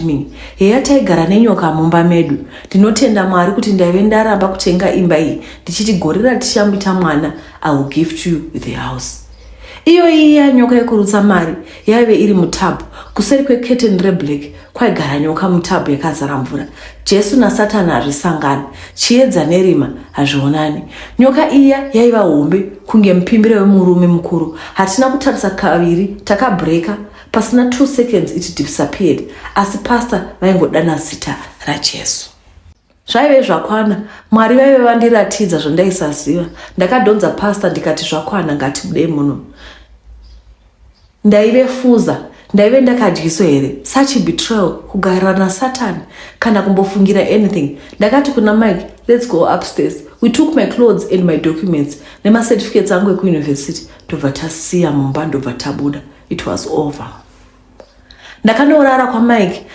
Me, heya, taigara nenyoka mumba medu. Ndinotenda Mwari kuti ndaive ndaramba kutenga imba iyi, ndichiti gore ratichamuita mwana, I will gift you with the house. Iyo iya nyoka yekurutsa mari yaive iri mutub. Kuseri kwecurtain reblack kwaigara nyoka mutub yakazara mvura. Jesu naSatani hazvisangani, chiedza nerima hazvionani. Nyoka iya yaiva hombe kunge mupimbire wemurume mukuru. Hatina kutarisa kaviri, takabreaka. Pasina 2 seconds it disappeared, asi pastor vaingodana zita raJesu. Zvaive zvakwana. Mwari vaive vandiratidza zvandaisaziva. Ndakadhonza pastor ndikati, "Zvakwana, ngatibudei muno." Ndaive fuza, ndaive ndakadyiswa here? Such betrayal, kugarira naSatani kana kumbofungira anything. Ndakati kuna Mike, "Let's go upstairs." We took my clothes and my documents nemacertificates angu ekuuniversity, ndobva tasiya mumba, ndobva tabuda. It was over. Ndakanorara kwaMike.